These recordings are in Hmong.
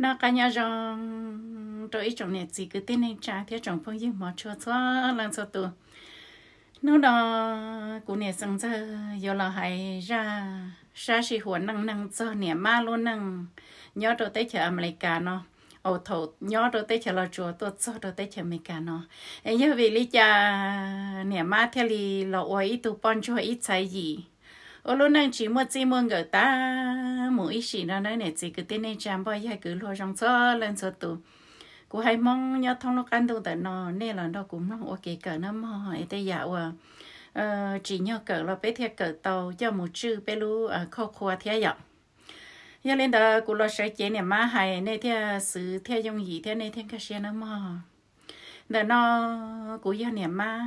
Noj qab nyob zoo rau ib tsoom niam txiv kwv tij neej tsa thiab tsoom phooj ywg hmov tshua txhua leej txhua tus. Hnub no kuv niam Xeev Ntxawg yuav los hais zaj sab sij huam neej neeg txog niam Mab lub neej nyob rau teb chaws Amelikas no, thaum nyob rau teb chaws Los Tsuas tuaj txog rau teb chaws Amelikas no. Es yog vim li cas niam Mab thiaj li los ua ib tug poj ntsuag ib txhais yim, ua lub neej tsis muaj txij muaj nkawm tag mus ib sim no nawb niam txiv kwv tij neej tsa npoj yawg kwv luag zoo txhua leej txhua tus. Kuv hais Hmoob nyob thoob lub qab ntuj ntawm no, nej los nrog kuv mloog ua kev kawm nawb mog, es tej yam uas tsim nyog kawm los peb thiaj kawm tau coj mus tswj peb lub khauj qhua thiab yom. Yog li ntawd kuv los sawv cev niam Mab hais nej thiaj xwv thiaj yooj yim thiab nej thiaj nkag siab nawb mog. Ntawm no kuv yog niam Mab,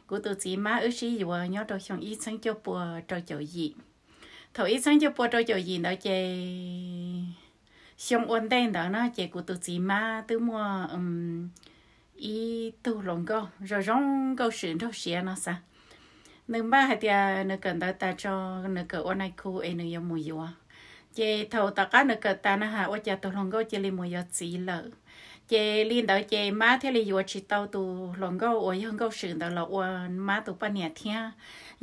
kuv tus txiv Mab wb sib yuav nyob rau xyoo ib txheeb cuaj pua rau caum yim. Thaum ib txheeb cuaj pua rau caum yim ntawd ces xyoo ua ntej ntawd no ces kuv tus txiv Mab twb muaj ib tug hluas nkauj zoo zoo nkauj swm nraug siav no xav. Nws npaj hais tias nws kawm ntawv tas tso, nws kawm ua nais khu es nws yuav mus yuav. Ces thaum tom qab nws kawm tas na has ua cas tus hluas nkauj cia li mus yuav txiv lawm. Ces li ntawd ces Mab thiaj li yuav tsis tau tus hluas nkauj uas yog nkauj swm ntawd los ua Mab tus poj niam thiab.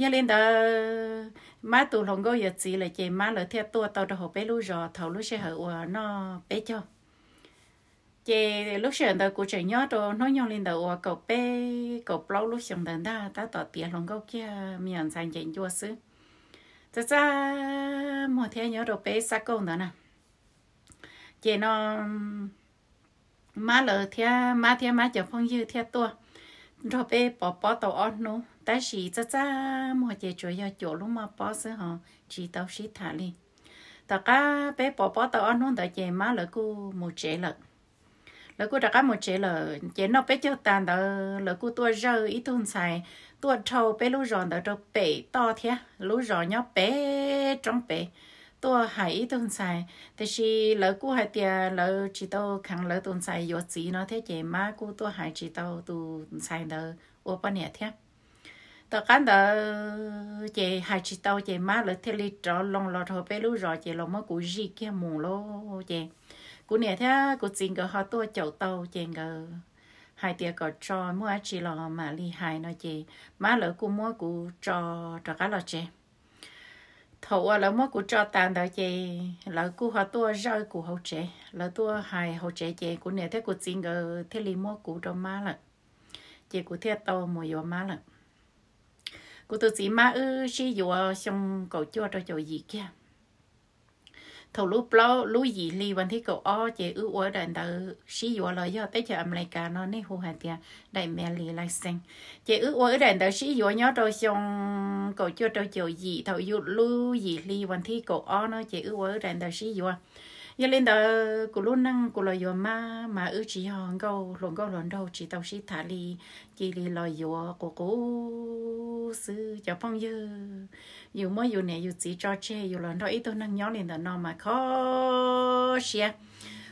Yog li ntawd Mab tus hluas nkauj yuav txiv lawm ces Mab lawv thiaj tuaj tau rau hauv peb lub zos thaum lub sij hawm uas noj peb caug. Ces lub sij hawm ntawd kuv tseem nyob rau hnub nyoog li ntawd uas kaum peb kaum plaub lub xyoo ntawd ntag, tab tom tiav hluas nkauj kiag me nyuam ntxhais ncees ncua xwb. Txaj txaj muag thiab nyob rau peb xab kauj ntawd na. Ces no Mab lawv thiab Mab thiab Mab cov phooj ywg thiaj tuaj nrog peb pov pob tau ob hnub, tab sis txaj txaj muag ces tsuas yog cuam lub moj pob xwb ho tsis tau sib tham li. Tom qab peb pov pob tau ob hnub ntawd ces Mab lawv kuj mus tsev lawm. Lawv kuj rov qab mus tsev lawm ces noj peb caug tas ntawd lawv kuj tuaj zawj ib tug ntxhais tuaj dhau peb lub zos ntawd rau pem toj thiab, lub zos nyob pem roob pem, tuaj hais ib tug ntxhais. Tiam sis lawv kuj hais tias lawv tsis tau kheev lawv tus ntxhais yuav txiv no thiab ces Mab kuj tuaj hais tsis tau tus ntxhais ntawd ua poj niam thiab. Tom qab ntawd ces hais tsis tau ces Mab lawv thiaj li rov loo los rau peb lub zos ces los muab kuv zij kiag mus lauj. Ces kuv niam thiab kuv txiv nkawd ho tuaj caum tau ces nkawd hais tias kom tso, muaj dab tsi los mam li hais no ces Mab lawv kuj muab kuv tso rov qab los tsev. Thaum uas lawv muab kuv tso tas ntawd ces lawv kuj ho tuaj zawj kuv hauv tsev, lawv tuaj hais hauv tsev ces kuv niam thiab kuv txiv nkawd thiaj li muab kuv rau Mab lawm. Ces kuv thiaj tau mus yuav Mab lawm. Kuv tus txiv Mab wb sib yuav xyoo kaum cuaj rau caum yim kiag. Thaum lub plaub lub yim hli vas thib kaum ob ces wb ua wb daim ntawv sib yuav los yog teb chaws Amelikas no nej hu hais tias daim marriage license. Ces wb ua wb daim ntawv sib yuav nyob rau xyoo kaum cuaj rau caum yim thaum lub yim hli vas thib kaum ob no ces wb ua wb daim ntawv sib yuav. Yog li ntawd kuv lub neej kuv los yuav Mab mas wb tsis yog nkauj hluas nkauj hluas nraug tsis tau sib tham li, cia li los yuav qus qus xwb cov phooj ywg. Yus muab yus niam yus txiv tso tseg yus los nrog ib tug neeg nyob li ntawm no mas kho siab.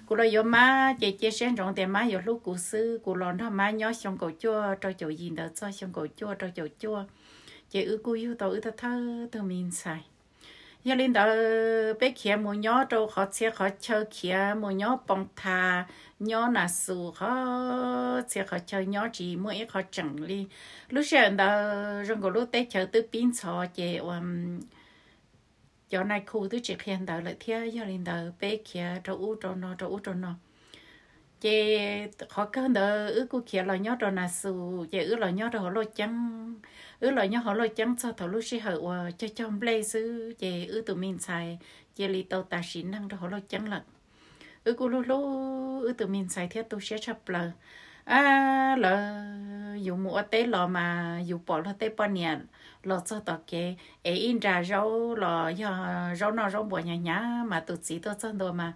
Kuv los yuav Mab ces cia siab ntsoov tias Mab yuav hlub kuv xwb. Kuv los nrog Mab nyob xyoo kaum cuaj rau caum yim ntawd txog xyoo kaum cuaj rau caum cuaj, ces wb kuj yug tau wb thawj thawj tug me ntxhais. Yog li ntawd peb khiav mus nyob rau qhov txhia qhov chaw, khiav mus nyob Poos Thas, nyob Nas Xus, qhov txhia qhov chaw nyob tsis muaj ib qho tseem li. Lub sij hawm ntawd zoo nkaus lub teb chaws twb pib ntxhov ces ua cov nais khu twb tsis qhia ntawv lawm thiab. Yog li ntawd peb khiav rau ub rau no rau ub rau no. Ces qhov kawg ntawd wb kuj khiav los nyob rau Nas Xus, ces wb los nyob rau hauv Lauj Ceeb. Wb los nyob hauv Lauj Ceeb txog thaum lub sij hawm uas cog cog nplej xwb, ces wb tus me ntxhais cia li tau tas sim neej rau hauv Lauj Ceeb lawm. Wb kuj hlub hlub wb tus me ntxhais thiab tu siab tshaj plaws. Ab, lawv yus mus ua teb los mas yus pom luag tej poj niam los txog tom kev es ib nra zaub los yog zaub noj zaub npua hnyav hnyav mas tus txiv tuaj txog ntua mas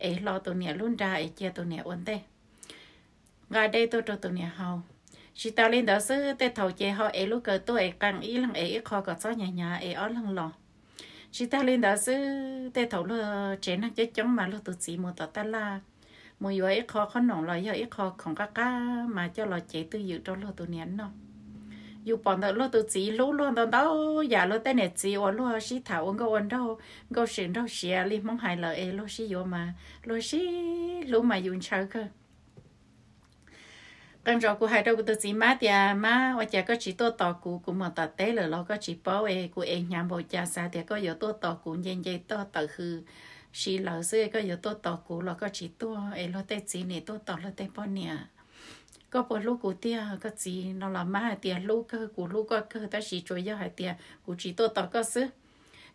es hlo tus niam lub nra es cia tus niam ua ntej, nqa dej tuaj rau tus niam haus. Tsis tas li ntawd xwb, tej thaum ces ho es lub kaw tuaj es qee ib leeg es ib qho kom txhob hnyav hnyav es ob leeg los. Tsis tas li ntawd xwb, tej thaum luag tsev neeg coob coob mas luag tus txiv mus tom taj laj, mus yuav ib qho qhob noom los yog ib qho khoom qab qab mas coj los cev twj ywm rau luag tus niam noj. yus pom ntawm luag tus txiv hlub luag ntau ntau yam, luag tej niam txiv uas luag sib tham ua nkauj ua nraug, nkauj swm nraug siav li Hmoob hais lawm es luag sib yuav mas luag sib hlub mas yus ntshaw kawg. Qee zaus kuv hais rau kuv tus txiv mab tias, mab, ua cas koj tsis tuaj tos kuv, kuv mus tom teb lawm los koj tsis paub es kuv ev hnyav npaum cas, xav tias koj yuav tuaj tos kuv nce nce toj tawm hws si lawv xwb, koj yuav tuaj tos kuv los koj tsis tuaj es luag tej txiv nim tuaj tos luag tej poj niam. Koj puas hlub kuv tiag koj txiv? No los mab hais tias, hlub kawg, kuv hlub koj kawg, tab sis tsuas yog hais tias kuv tsis tuaj tos koj xwb.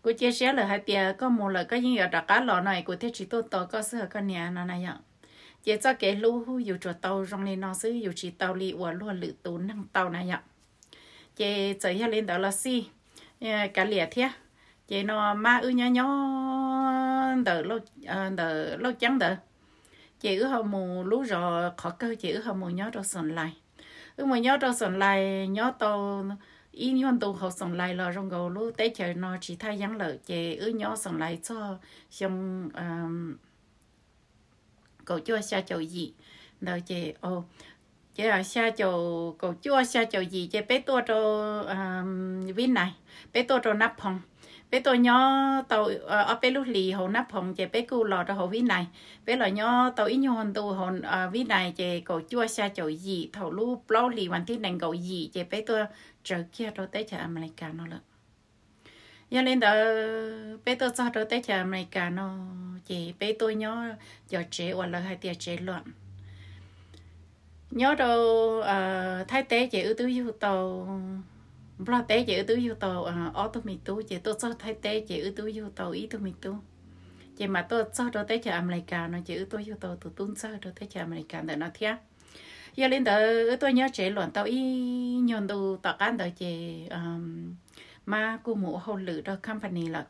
Kuv cia siab lawm hais tias koj mus lawm koj yeej yuav rov qab los no es kuv thiaj tsis tuaj tos koj xwb os koj niam, no na yom. Ces txoj kev hlub yus tsuas tau zoo li no xwb, yus tsis tau li uas luag lwm tus neeg tau na yom. Ces txawm yog li ntawd los xij, kav liam thiab. Ces no mab wb nyob nyob ntawm Lauj Ceeb ntawd, ces wb ho mus lub zos qhov kawg ces wb ho mus nyob rau Xoom Lais. Wb mus nyob rau Xoom Lais nyob tau ib nyuag ntu hauv Xoom Lais los zoo nkaus lub teb chaws no tsis thaj yeeb lawm, ces wb nyob Xoom Lais txog xyoo kaum cuaj xya caum yim ntawd ces, ces xya caum, kaum cuaj xya caum yim ces peb tuaj rau Vib Nais, peb tuaj rau Nab Phoov. Peb tuaj nyob tau ob peb lub hlis hauv Nab Phoov ces peb kuj los rau hauv Vib Nais. Peb los nyob tau ib nyuag ntu hauv Vib Nais ces kaum cuaj xya caum yim thaum lub plaub hlis vas thib nees nkaum yim ces peb tuaj tsaws kiag rau teb chaws Amelikas no lawm. Yog li ntawd peb tuaj txog rau teb chaws Amelikas no ces peb tuaj nyob cov tsev uas lawv hais tias tsev luam. Nyob rau Thaib teb ces wb twb yug tau, Nplog teb ces wb twb yug tau ob tug me tub, ces tuaj txog Thaib teb ces wb twb yug tau ib tug me tub. Ces mam tuaj txog rau teb chaws Amelikas no ces wb tuaj yug tau tus tub ntxawg rau teb chaws Amelikas ntawm no thiab. Yog li ntawd wb tuaj nyob tsev luam tau ib nyuag ntu tom qab ntawd ces mab kuj mus ua hauj lwm rau company lawm.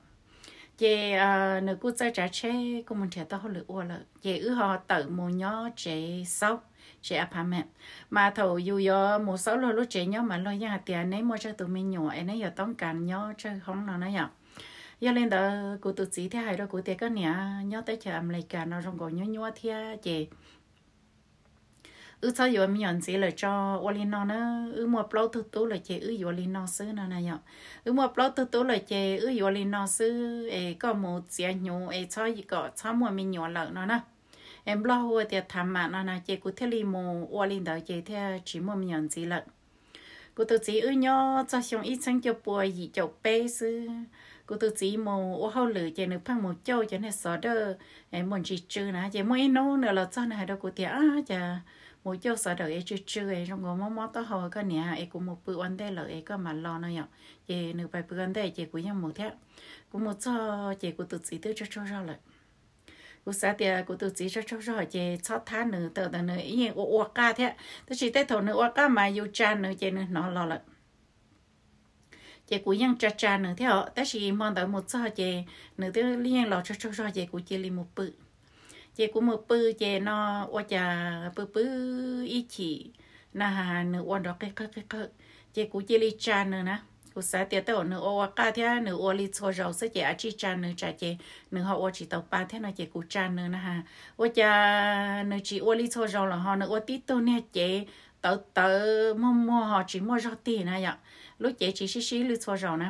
Ces nws kuj txawj tsav tsheb kuj mus nrhiav tau hauj lwm ua lawm, ces wb ho tawm mus nyob tsev xaub, tsev apartment. Mas thaum yus yuav mus xaub luag lub tsev nyob mas luag yeej hais tias neb muaj tsawg tus me nyuam es neb yuav toob kas nyob tsawg hoob no na yom. Yog li ntawd kuv tus txiv thiaj hais rau kuv tias koj niam, nyob teb chaws Amelikas no zoo nkaus nyuab nyuab thiab ces wb txhob yuav me nyuam ntxiv lawm tso. Ua li no na, wb muaj plaub tug tub lawm ces wb yuav li no xwb no na yom. Wb muaj plaub tug tub lawm ces wb yuav li no xwb es koj mus txiav hnyuv es txhob kom txhob muaj me nyuam lawm no na. Es Nplog hu tias tham mam no na, ces kuv thiaj li mus ua li ntawd ces thiaj tsis muaj me nyuam ntxiv lawm. Kuv tus txiv wb nyob txog xyoo ib txheeb cuaj pua yim caum peb xwb, kuv tus txiv mus ua hauj lwm ces nws pheej mus cauj cov niag xov dawj es muaj ntsis tsw na. Ces muaj ib hnub nws los txog nws hais rau kuv tias, ab, cas mus cauj xov dawj es tsw tsw es zoo nkaus mob mob taub hau koj niam, es kuv mus pw ua ntej lawm es koj mam los no yom. Ces nws pais pw ua ntej ces kuv yeej mus thiab. Kuv mus txog ces kuv tus txiv twb tsaug tsaug zog lawm. Kuv xav tias kuv tus txiv tsaug tsaug zog ces txhob thab nws, thaum ntawd nws yeej ua ua qaj thiab, tab sis tej thaum nws ua qaj mas yus tsa nws ces nws hnov los lawm. Ces kuv yeej tsa tsa nws thiab os, tab sis hmo ntawd mus txog ces nws twb yeej los tsaug tsaug zog ces kuv cia li mus pw. Ces kuv mus pw ces no ua cas pw pw ib chim na has nws ua nrov qig qawg qig qawg, ces kuv cia li tsa nws na. Kuv xav tias tej zaum nws ua ua qaj thiab nws ua li txhua zaus xwb ces a tsij tsa nws tsam ces nws ho ua tsis tau pa thiab no ces kuv tsa nws na has. Ua cas nws tsis ua li txhua zaus los ho nws ua tib tug niag cev tawv tawv muag muag ho tsis muaj zog tig na yom, lub cev tsis sib sib li txhua zaus na.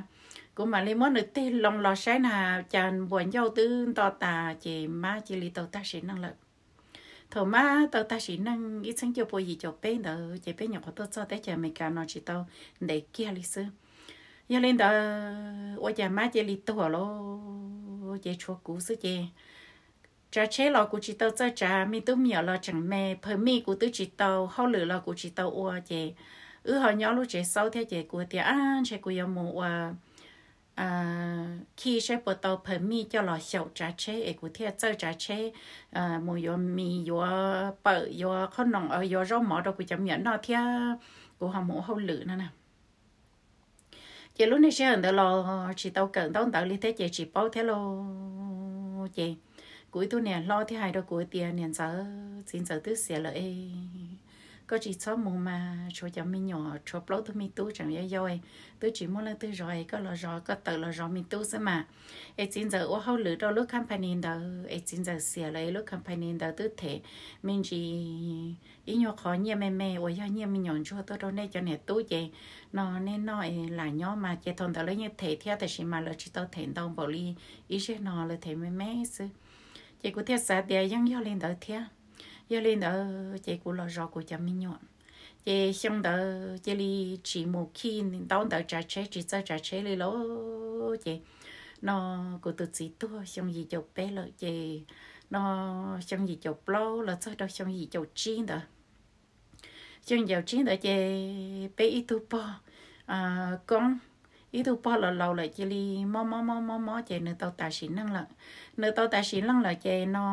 Kuv mam li muab nws tig loo los saib na, cas npuas ncauj twb nto tas ces mab cia li tau tag sim neej lawm. Thaum mab tau tag sim neej ib txheeb cuaj pua yim caum peb ntawd ces peb nyuam qhuav tuaj txog teb chaws Amelikas no tsis tau ntev kiag li xwb. Yog li ntawd ua cas mab cia li tuag lawm ces tshuav kuv xwb ces tsav tsheb los kuv tsis tau txawj tsav, me tub me nyuam los tseem me, phaws mij kuv twb tsis tau, hauj lwm los kuv tsis tau ua ces wb ho nyob lub tsev xaub thiab ces kuv tias ab ntshe kuv yuav mus ua khij saib puas tau phaws mij coj los xyaum tsav tsheb es kuv thiaj txawj tsav tsheb mus yuav mis yuav pawm yuav qhob noom yuav zaub mov rau kuv cov me nyuam noj thiab kuv ho mus ua hauj lwm no na. Ces lub niag sij hawm ntawd los tsis tau kawm ntaub ntawv li thiab ces tsis paub thiab lauj. Ces kuv ib tug niam hlob thiaj hais rau kuv tias niam ntxawm, txiv ntxawm twb xiam lawm es koj tsis txhob mus mas tshuav cov me nyuam, tshuav plaub tug me tub tseem yau yau, twb tsis muaj leej twg zov, koj los zov, koj tawm los zov me tub xwb mas. Es txiv ntxawm ua hauj lwm rau lub company ntawd, es txiv ntxawm xiam lawm, lub company ntawd twb them me ntsis ib nyuag qhov nyiaj me me uas yog nyiaj me nyuam ntsuag tuaj rau nej cov niam tub ces no nej noj es lam nyob mas. Ces thaum ntawd lawv yeej them thiab, tab sis mas lawv tsis tau them ntau npaum li ib zaug no, lawv them me me xwb. Ces kuv thiaj xav tias yeej yog li ntawd thiab. Yog li ntawd ces kuv los zov kuv cov me nyuam. Ces xyoo ntawd cia li tsis mus khij ntaub ntawv tsav tsheb, tsis txawj tsav tsheb li lawm. Ces no kuv tus txiv tuag xyoo yim caum peb lawm, ces no xyoo yim caum plaub los txog rau xyoo yim caum tsib ntawd. Xyoo yim caum tsib ntawd ces peb ib tug pog koob, ib tug pog laus laus lawm cia li mob mob mob mob mob ces nws tau tas sim neej lawm. Nws tau tas sim neej lawm ces no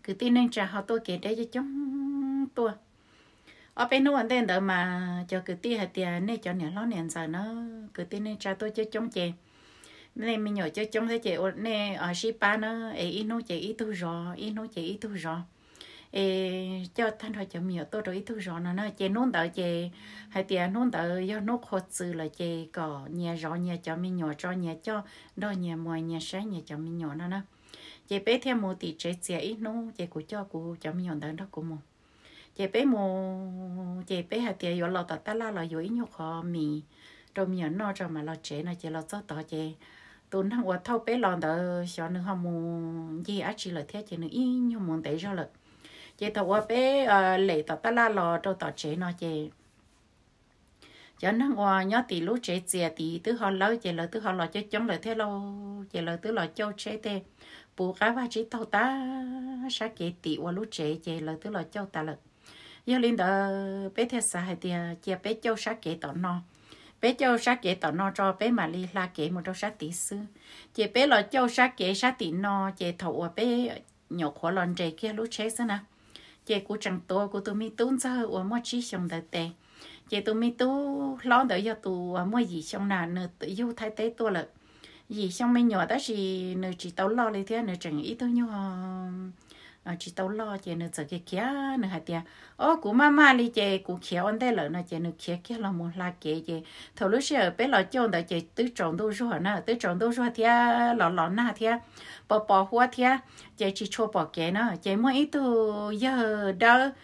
kwv tij neej tsa ho tuaj kev deb coob coob tuaj. Ob peb hnub ua ntej ntawd mas cov kwv tij hais tias nej cov niam hlob niam ntxawm na, kwv tij neej tsa tuaj coob coob ces nej me nyuam coob coob thiab ces ua nej sib pab na, es ib hnub ces ib tug zov, ib hnub ces ib tug zov, es coj tag nrho cov me nyuam tuaj rau ib tug zov no na. Ces hnub ntawd ces hais tias hnub ntawd yog hnub qhua txws lawm ces kom nyias zov nyias cov me nyuam tso, nyias coj nrog nyias mus, nyias saib nyias cov me nyuam no na. Ces peb thiaj mus tim tsev txias ib hnub, ces kuv coj kuv cov me nyuam ntawd nrog kuv mus. Ces peb mus, ces peb hais tias yuav los tom tab laj los yuav ib nyuag qhov mis rau me nyuam noj tso mam los tsev no. Ces los txog tod ces tus neeg uas thauj peb los ntawd xyov nws ho mus ncig dab tsi lawm thiab ces nws ib nyuag mus ntev zog lawm. Ces thaum uas peb lem tom tab laj los rau tom tsev no ces cov neeg uas nyob tim lub tsev txias tid twb ho lawb, ces lawv twb ho los coob coob lawm thiab lauj. Ces lawv twb los cauj tsheb tej puv qab vaj tsib taug tag sab kev tim ua lub tsev, ces lawv twb los cauj tas lawm. Yog li ntawd peb thiaj xav hais tias cia peb cauj sab kev tom no, peb cauj sab kev tom no tso peb mam li hla kev mus rau sab tid xwb. Ces peb los cauj sab kev sab tim no, ces thaum uas peb nyuam qhuav los nres kiag lub tsheb xwb na, ces kuv tseem tuav kuv tus me tub ntxawg uas muaj tsib xyoos ntawd tes. Ces tus me tub hlob ntawd yog tus uas muaj yim xyoo na, nws yug Thaib teb tuaj lawm. Yim xyoo me nyuam tab sis nws tsis tau loj li thiab, nws tseem ib tug nyuag tsis tau loj, ces nws txawm khiav khiav, nws hais tias, Ob, kuv maj maj li ces kuv khiav ua ntej lawm no. Ces nws khiav kiag los mus hla kev. Ces thaum lub sij hawm peb los cauj ntawd ces twb tsaus ntuj zuag na, twb tsaus ntuj zuag thiab los los nag thiab pos pos huab thiab, ces tsis tshua pom kev na. Ces muaj ib tug yawg dawb,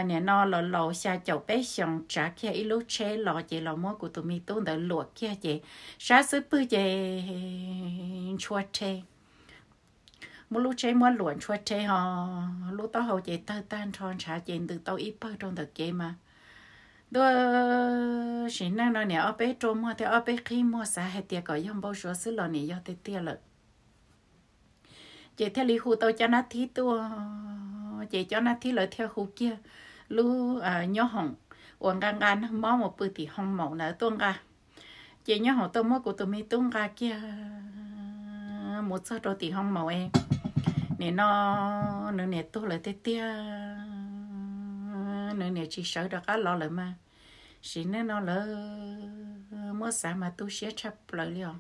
nim no los laus xya caum peb xyoos tsav kiag ib lub tsheb los, ces los muab kuv tus me tub ntawd luam kiag ces sab xub pwg ces ntshua rhe. Muab lub tsheb muab luam ntshua rhe ho lub taub hau ces tawg tag nrho, ntshav ces ntws tau ib pawg rau ntawm kev mas. Ntuj, sim neej no niam ob peb rua muag thiab ob peb qhib muag, xav hais tias kom yog npau suav xwb los niam yog tiag tiag lawm. Ces thiaj li hu tau cov nab thib tuaj, ces cov nab thib lawv thiaj hu kiag lub nyob hoom uas nqa nqa neeg mob mus pw tim hoo maum ntawd tuaj nqa. Ces nyob hoom tuaj muab kuv tus me tub nqa kiag mus txog rau tim hoo maum es, nim no nws niam tuag lawm tiag tiag, nws niam tsis sawv rov qab los lawm mas. Sim neej no lawv muab xav mas tu siab tshaj plaws li os.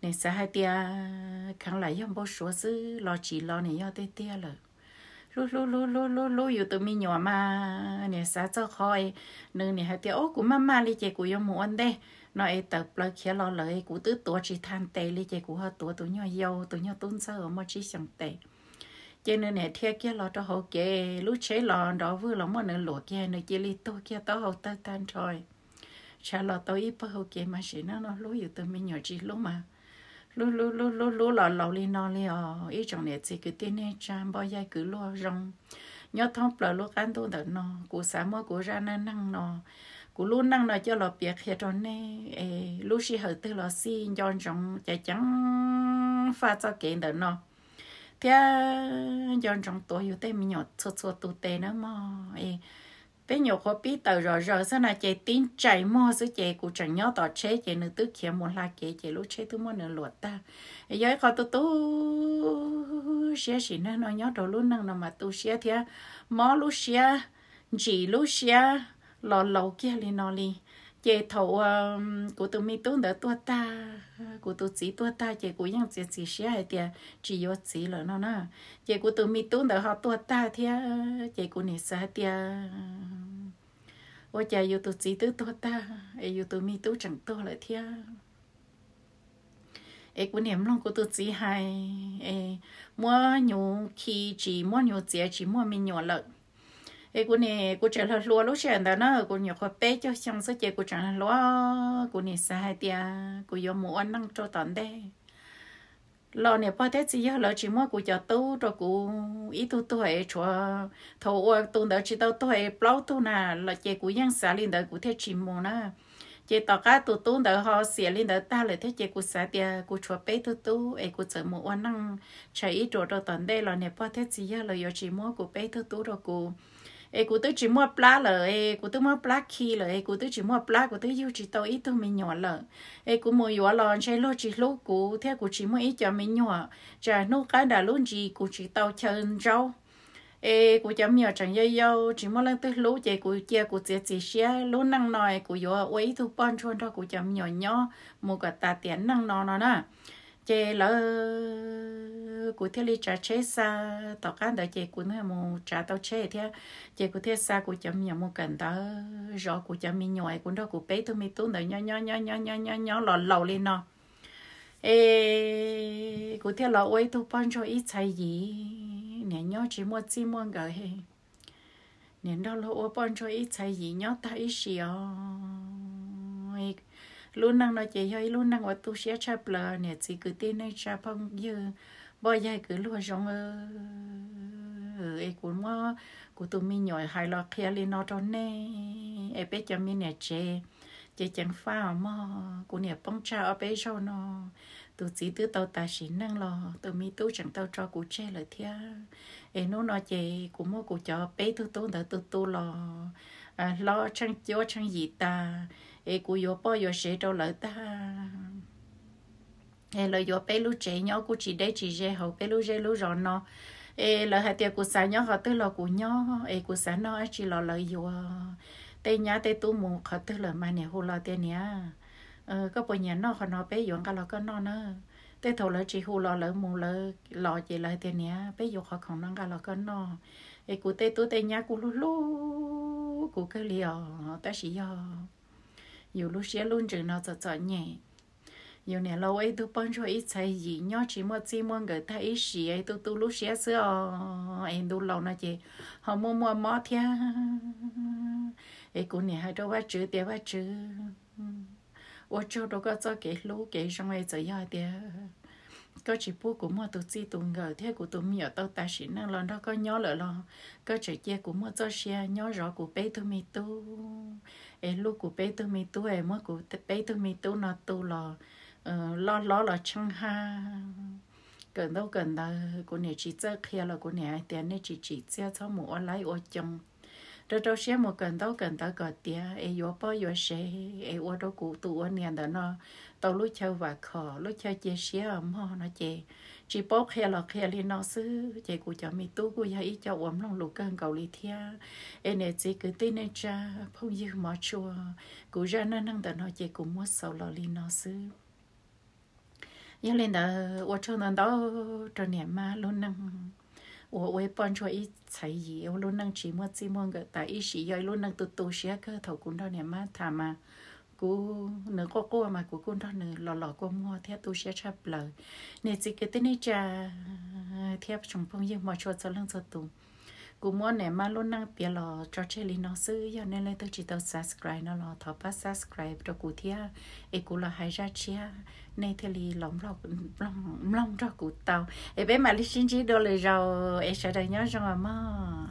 Nim xav hais tias kheev lam yog npau suav xwb los tsis los nim yog tiag tiag lawm. Hlub hlub hlub hlub hlub hlub yus tus me nyuam mas nim xav txog qhov nws nim hais tias, Ob, kuv maj maj li ces kuv yuav mus ua ntej no es tawm plaws khiav los lawm, kuv twb tuav tsis tag ntes li ces kuv ho tuav tus nyuag yau, tus nyuag tub ntxawg uas muaj tsib xyoos tes. Ces nws nim dhia kiag los rau hauv kev, lub tsheb los nrov vwg los muab nws luam kiag, nws cia li tuag kiag taub hau tawg tag nrho. Tshav los tau ib pawg hauv kev mas sim neej no hlub yus tus me nyuam tsis hlub mas. Hlub hlub hlub hlub hlub los laus li no li os ib tsoom niam txiv kwv tij neej tsa npoj yaig kwv luag zoo nyob thoob plaws lub qab ntuj ntawm no. Kuv xav muab kuv zaj neej neeg no, kuv lub neej no coj los piav qhia rau nej es lub sij hawm twg los xij nco ntsoov ceev ceev faj txoj kev ntawm no thiab nco ntsoov tuav yus tej me nyuam txhua txhua tus tes nawb mog. Peb nyuam qhuav pib tawm zom zaws xwb na ces tib ntsais muag xwb ces kuv tseem nyob tom tsheb ces nws twb khiav mus hla kev ces lub tsheb twb muab nws luam tag. Yog ib qho tu tu siab, sim neej no nyob rau lub neej no mas tu siab thiab mob lub siab, ntsim lub siab los laus kiag li no li. Ces thaum uas kuv tus me tub ntawd tuag tag, kuv tus txiv tuag tag ces kuv yeej txiav txim siab hais tias tsis yuav txiv lawm no na. Ces kuv tus me tub ntawd ho tuag tag thiab, ces kuv niam xav hais tias ua cas yus tus txiv twb tuag tag es yus tus me tub tseem tuag lawm thiab. Es kuv niam mloog kuv tus txiv hais, es muab nyuv khi tsis muab nyuv txiav tsis muaj me nyuam lawm. Es kuv niam, kuv tseem hluas hluas lub sij hawm ntawd na, kuv nyuam qhuav peb caug xyoo xwb ces kuv tseem hluas, kuv niam xav hais tias kuv yuav mus ua neej rau tom ntej. Los niam pog thiab txiv yawg lawv tsis muab kuv cov tub rau kuv ib tug tuag es tshuav, thaum uas tus ntawd tsis tau tuag es plaub tug na, los ces kuv yeej xav li ntawd kuv thiaj tsis mus na. Ces tom qab tus tub ntawd ho xiam li ntawd tag lawm thiab ces kuv xav tias kuv tshuav peb tug tub es kuv txawm mus ua neej tshais ib ruam rau tom ntej los niam pog thiab txiv yawg lawv yuav tsis muab kuv peb tug tub rau kuv. Es kuv twb tsis muaj plab lawm es kuv twb muab plab khi lawm es kuv twb tsis muaj plab, kuv twb yug tsis tau ib tug me nyuam lawm. Es kuv mus yuav los ntshe luag tsis hlub kuv thiab kuv tsis muaj ib co me nyuam, tsam hnub qab nram lub ntsis kuv tsis tau chaw ntsaub. Es kuv cov me nyuam tseem yau yau tsis muaj leej twg hlub ces kuv cia kuv txiav txim siab lub neej no es kuv yuav ua ib tug poj ntsuag nrog kuv cov me nyuam nyob mus kom tas tiam neej no no na. Ces lawv, kuv thiaj li tsav tsheb xa, tom qab ntawd ces kuv mus tsav tau tsheb thiab, ces kuv thiaj xa kuv cov me nyuam mus kawm ntawv, zov kuv cov me nyuam es kuv nrog kuv peb tug me tub ntawd nyob nyob nyob nyob nyob nyob los laus li no. Es kuv thiaj los ua ib tug poj ntsuag ib txhais yim, niam nyob tsis muaj txij muaj nkawm he. Niam nrog luag ua poj ntsuag ib txhais yim nyob tag ib sim os. Lub neej no ces yog ib lub neej uas tu siab tshaj plaws, niam txiv kwv tij neej tsa phooj ywg, npoj yaig kwv luag zoo. Es kuv muab kuv tus me nyuam hais los qhia li no rau nej es peb cov me niam tsev ces ceev faj os mog. Kuv niam poob tsag ob peb zaug no, tus txiv twb tau tas sim neej los tus me tub tseem tau tso kuv tseg lawm thiab. Es hnub no ces kuv muab kuv cov peb tug tub ntawd tu tu los hlob tsheej cuab tsheej yim tas, es kuv yuav poj yuav sev rau lawv tag. Es lawv yuav peb lub tsev nyob kuj tsis deb tsis ze hauv peb lub zej lub zos no. Es lawv hais tias kuv xav nyob qhov twg los kuv nyob, es kuv xav noj dab tsi los lawv yuav. Tej nyab tej tub mus qhov twg lawm mas niam hu los tias niam, koj puas nyiam noj qhov no, peb yuav nqa los koj noj na. Tej thaum lawv tsis hu los lawv mus lawv los ces lawv tias niam, peb yuav qhov khoom no nqa los koj noj. Es kuv tej tub tej nyab kuj hlub hlub kuv kawg li os, tab sis yog yus lub siab lub ntsws no txom txom nyem. Yus niam los ua ib tug poj ntsuag ib txhais yim nyob tsis muaj txij muaj nkawm tag ib sim es tu tu lub siab xwb os. Es ntu laus no ces ho muaj muaj mob thiab. Es kuv niam hais rau Vajtswv tias Vajtswv, ua tsaug rau koj txoj kev hlub kev zoo es txawm yog hais tias koj tsis pub kuv muaj tus txij tus nkawm thiab kuv tus me nyuam tau tas sim neej los nrog koj nyob lawm los koj tseem cia kuv muaj txoj sia nyob zov kuv peb tug me tub, es hlub kuv peb tug me tub es muab kuv peb tug me tub no tu los loj hlob los tsheej haj, kawm ntaub kawm ntawv. Kuv niam tsis txawj qhia los kuv niam hais tias nej tsis tsim txiaj txhob mus ua laib ua coos, rau rau siab mus kawm ntaub kawm ntawv kom tiav es yuav poj yuav sev es ua rau kuv tus ua niam ntawm no tau lub chaw vam khom lub chaw cia siab mog no ces tsis paub qhia los qhia li no xwb ces kuv cov me tub kuj yog ib co uas mloog lus kawg nkaus li thiab. Es niam txiv kwv tij neej tsa phooj ywg hmov tshua, kuv zaj neej neeg ntawm no ces kuv muab xaus los li no xwb. Yog li ntawd ua tsaug ntau ntau rau niam mab lub neej uas ua ib poj ntsuag ib txhais yim, ua lub neej tsis muaj txij muaj nkawm tas ib sim, yog ib lub neej tu tu siab kawg. Thaum kuv nrog niam mab tham mas kuv, nws quaj quaj mas kuv kuj nrog nws los los kua muag thiab tu siab tshaj plaws. Niam txiv kwv tij neej tsa thiab tsoom phooj ywg hmov tshua txhua leej txhua tus, kuv muab niam mab lub neej piav los tso tseg li no xwb. Yog nej leej twg tsis tau subscribe no los thov pab subscribe rau kuv thiab, es kuv los hais zaj tshiab nej thiaj li los mloog nrog kuv tau. Es peb mam li sib ntsib dua lwm zaus, es sawv daws nyob zoo os mog.